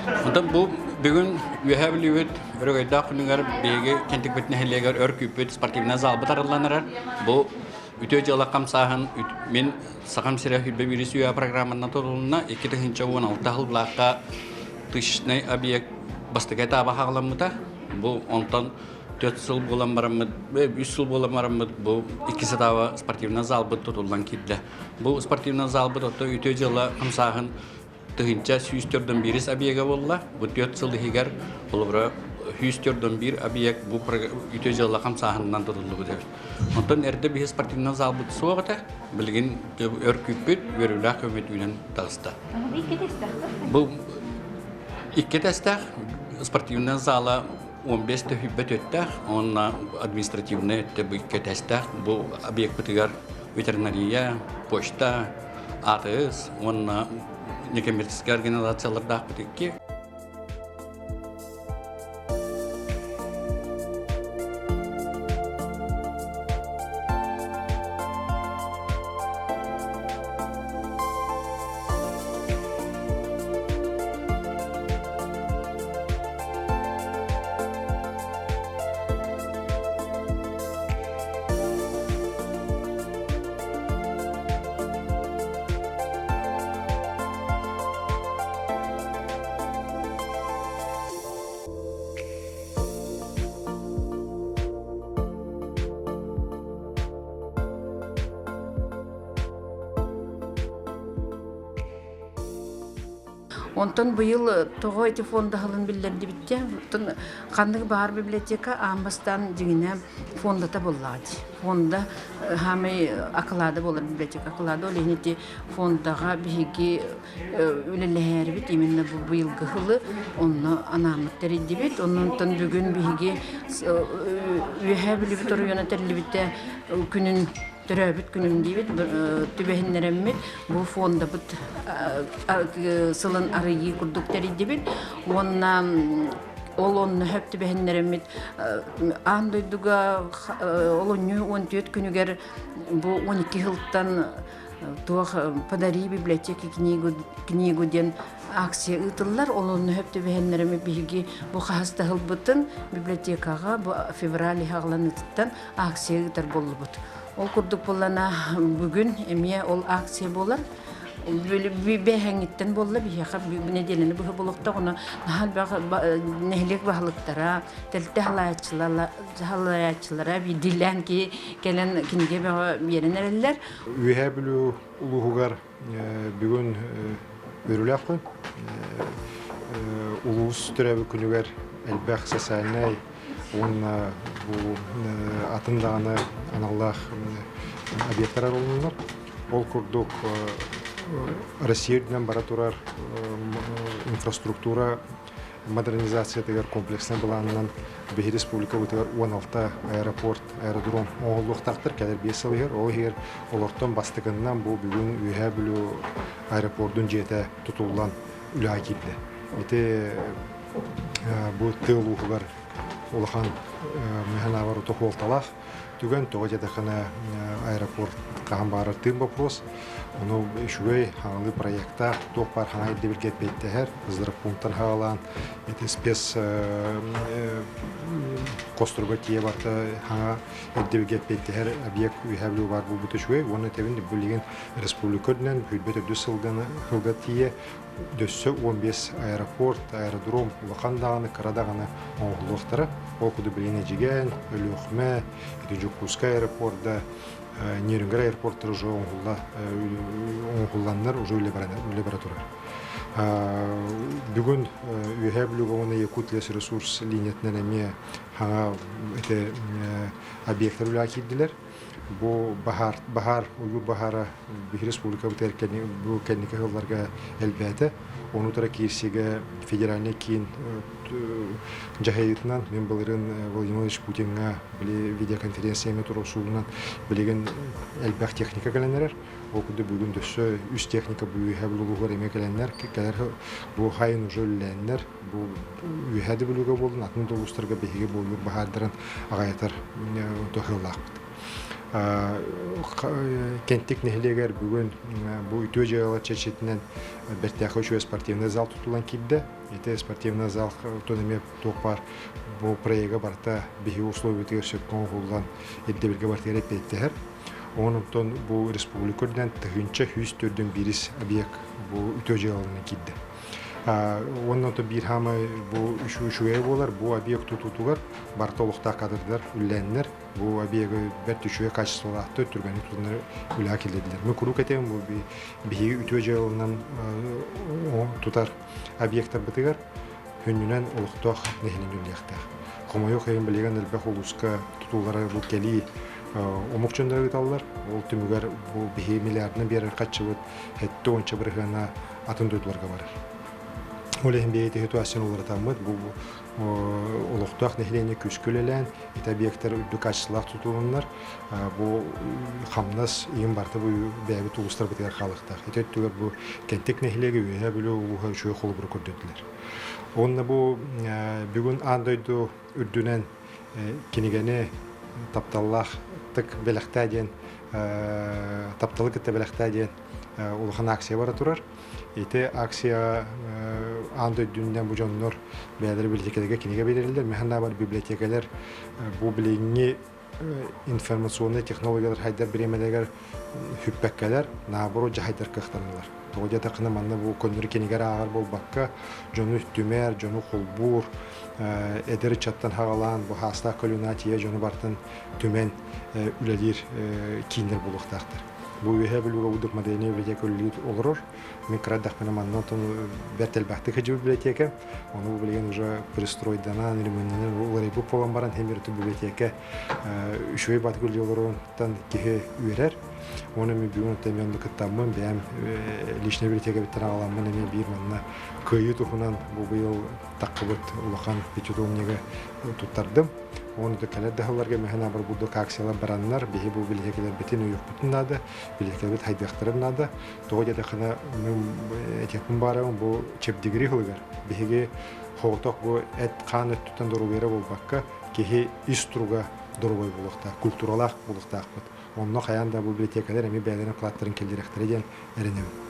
Онтон бу бүгүн Үөһээ Бүлүүбүт Өрөгөйдөөх күнүгэр биһиги Кэнтикпит нэһилиэгэр өр күүппүт спортивнай залбыт арыллан эрэр. Бу үтүө дьыала хамсааһын мин Сахам сирэ хүрбэ биирис үйэ программанан тутулунна. 2016 сыллаахха тысячный объект бастакы этаба хаҕаламмыта. Бу онтон 4 сыл буолан бараммыт, 3 сыл буолан бараммыт бу иккис этаба спортивнай залбыт тутуллан киирдэ. Бу спортивнай залбыт отто үтүө дьыала хамсааһын 1141 объега буолла. Бу 4 сыл иһигэр холобура 141 объект бу үтүө дьыала хамсааһынынан тутуллубут эбит. Онтон эрдэ биһи спортивнай залбыт суох этэ. Билигин өр күүппүт, үөрүүлээх көмөт үүнэн таҕыста. Бу икки этээстээх спортивнай зала 15 төһүйбэт өттөөх, уонна административнай өттө бу икки этээстээх. Бу объекпытыгар ветеринария, почта, АТС уонна некоммерческай организациялардаахпыт икки. Онтон быйыл тоҕо ити фонда аһылын биллэрдибиттэ. Оттон ханнык баар библиотека аан бастаан дьиҥинэ фондата буоллаҕа дии. Фонда хаамай акылаада буолар библиотека акылаада. Ол иһин ити фондаҕа биһиги үлэлэһээрибит именно бу быйылгы сылы онно анааммыт тэрийдибит. Онтон бүгүн биһиги Үөһээ Бүлүүбүт оройуона тэриллибитэ күнүн төрөөбүт күнүм диибит түбэһиннэрэммит бу фондабыт сылын арыйыы курдук тэрийдибит уонна ол онно хөп түбэһиннэрэммит аан дойдуга олунньу 14 күнүгэр бу 12 сылтан туох подари библиотеке книгу, книгу диэн акция ыытыллар. Ол онно хөп түбэһиннэрэммит биһиги бу хаһыстаһылбытын библиотекаҕа бу февраль хаҕаланыытыттан акция ыытар буоллубут. Ол курдук буоллана бүгүн эмиэ ол акция буолар. Бэһэҥиттэн буолла биһиэхэ нэдиэлэни быһа буолуохтаах наһаа элбэх нэһилиэк баһылыктара, тэрилтэ салайааччылара биирдиилээн киһи кэлэн кинигэ бөҕө биэрэн эрэллэр. Үөһээ Бүлүү улууһугар бүгүн үөрүүлээх күн. Улуус төрөөбүт күнүгэр элбэх социальнай уонна бу атын даҕаны аналлаах объектар арылыннылар. Ол курдук Россия үрдүнэн бара турар инфраструктура модернизациятыгар комплекснай былаанынан биһи республикабытыгар 16 аэропорт, аэродром оҥоһуллуохтаахтар кэлэр биэс сыл иһэр. Ол иһигэр олортон бастакыннан бу бүгүн Үөһээ Бүлүү аэропордун дьиэтэ тутуллан үлэҕэ киирдэ. Ити бу тыа улууһугар улахан механавар тохуолталаах түгэн тоҕо диэтэххинэ аэропорт хаһан баарар тыын вопрос ону үчүгэй хаҥалыы проектаах туох баар хаҥа ирдэбилгэ эппиэттэһэр здравпунктан хаалаан ити спец косторго тиийэ барта хаҥа ирдэбилгэ эппиэттэһэр объект үөһээ Бүлүү баар буолбута үчүгэй уонна тэбин билигин республика үрдүнэн сүүрбэ төрдүс сылга тиийэ Дөссө 15 аэропорт, аэродром улахан даҕаны, кыра даҕаны оҥоһуллуохтара. Ол курдук билигин Эдьигээн, Өлүөхүмэ, ити Дьокуускай аэропорда, Нерюнгри аэропорттара уже оҥоһулла оҥоһулланнар уже үлэ бара турар. Бүгүн Үөһээ Бүлүүгэ уонна Якутлесресурс линиятынан эмиэ хаҥа ити объектар үлэҕэ киирдилэр. Бу баһаар, баһаар, ойуур баһаара биһи республикабытыгар бу кэнники сылларга элбээтэ. Ону утары киирсиигэ федеральнай киин дьаһайыытынан мин былырыын Владимир Владимирович Путиҥҥа били видеоконференция эмэ туруорсуутунан билигин элбэх техника кэлэн эрэр. Ол курдук бүгүн өссө үс техника бу үөһээ Бүлүү эмиэ кэлэннэр, кэлэр бу хайын уже үлэлээннэр, бу Үөһээ да Бүлүүгэ буоллун, атын да улуустарга биһиги бу ойуур баһаардарын аҕайатар туһалаахпыт. Кэнтик нэһилиэгэр бүгүн бу үтүө дьыала чэрчитинэн бэртээхэй үчүгэй спортивный зал тутуллан киирдэ. Ити спортивный зал тон эмиэ туох баар бу проега барыта биһиги условиятыгар сөпкө оҥоһуллан ирдэбилгэ барытыгар эппиэттэһэр. Онон бу республика үрдүнэн 1141 объект бу үтүө дьыаланан киирдэ. Уонна то биир хаамай бу үчүгэй буолар, бу объект тутуутугар барыта олохтоох кадрдар үллээннэр, бу объегы бэрт үчүгэй качестволаахтык түргэнник тутунар үлэҕэ киллэрдилэр. Мен куруук этем бу биһиги үтүө дьыаланан тутар объектарбытыгар хүннүнэн олохтоох нэһилиэнньэ үлэлиэхтээх. Хомойуох иһин билигин элбэх улууска тутуулара бу кэлии омук дьонноро ыыталлар. Ол түмүгэр бу биһи миллиардынан биэрэр харчыбыт 70 бырыһыана атын дойдуларга барар. Ол иһин бэйэтэ ситуацияны уларытаммыт бу олохтоох нэһилиэнньэ күүскэ үлэлээн, ити объектар үрдүк качестволаах тутулуннар, бу хамнас иһин барыта бу бэйэбит улуустарбытыгар хаалыахтаах. Ити өттүгэр бу Кэнтик нэһилиэгэ Үөһээ Бүлүү улууһа үчүгэй холобуру көрдөрдүлэр. Уонна бу бүгүн аан дойду үрдүнэн кинигэни тапталлаахтык бэлэхтээ диэн тапталы кытта бэлэхтээ диэн улахан акция бара турар. Ити акция аан дойдунан бу дьоннор бэйэлэрэ библиотекаларга кинигэ биэрэллэр. Мин бар библиотекалар бу билиҥҥи информационнай технологиялар хайдар бириэмэлэригэр хүппэккэлэр, наоборот дьаһайдар кыахтаналлар. Тоҕо диэтэххинэ манна бу көннөрү кинигэр ааҕар буолбакка, дьону түмэр, дьону холбуур, эдэр ыччаттан хаҕалаан бу хаастаах көлүнэ тиийэ дьону барытын түмэн үлэлиир кииннэр буолуохтаахтар. Бу Үөһээ Бүлүүгэ удук модельнай библиотека үлэлии олорор. Мин кыра эрдэхпинэ манна онтон бэрт элбэхтик сылдьыбыт библиотека. Ону билигин уже пристройданан, ремонтанан уларыйбыт буолан баран хем библиотека үчүгэй баатык үлэлии олоруттан киһи үөрэр. Оны мен бүгүн оттон мен кыттаммын бэйэм личный библиотека биттен аҕаламмын эмиэ биир манна кыайыы туһунан бу быйыл таххыбыт улахан пятитомнигы туттардым. Оны да кэлэр да сылларга мэһэн абар бурдук акциялар бараннар, биһи бу билиһекелербитин уйуохпутун наада, билиһекелербит хайдыахтарын наада. Тоҕо диэтэххинэ, мин этиэхпин баарабын бу чэбдигири сылыгар биһиги хоҕотох бу эт-хаан өттүттэн доруобуйара буолбакка, киһи ис туруга доруобай буолуохтаах, культуралаах буолуохтаахпыт. Онно хайаан да бу библиотекалар эмиэ бэйэлэрин вкладтарын киллэриэхтэрэ диэн эрэнэбин.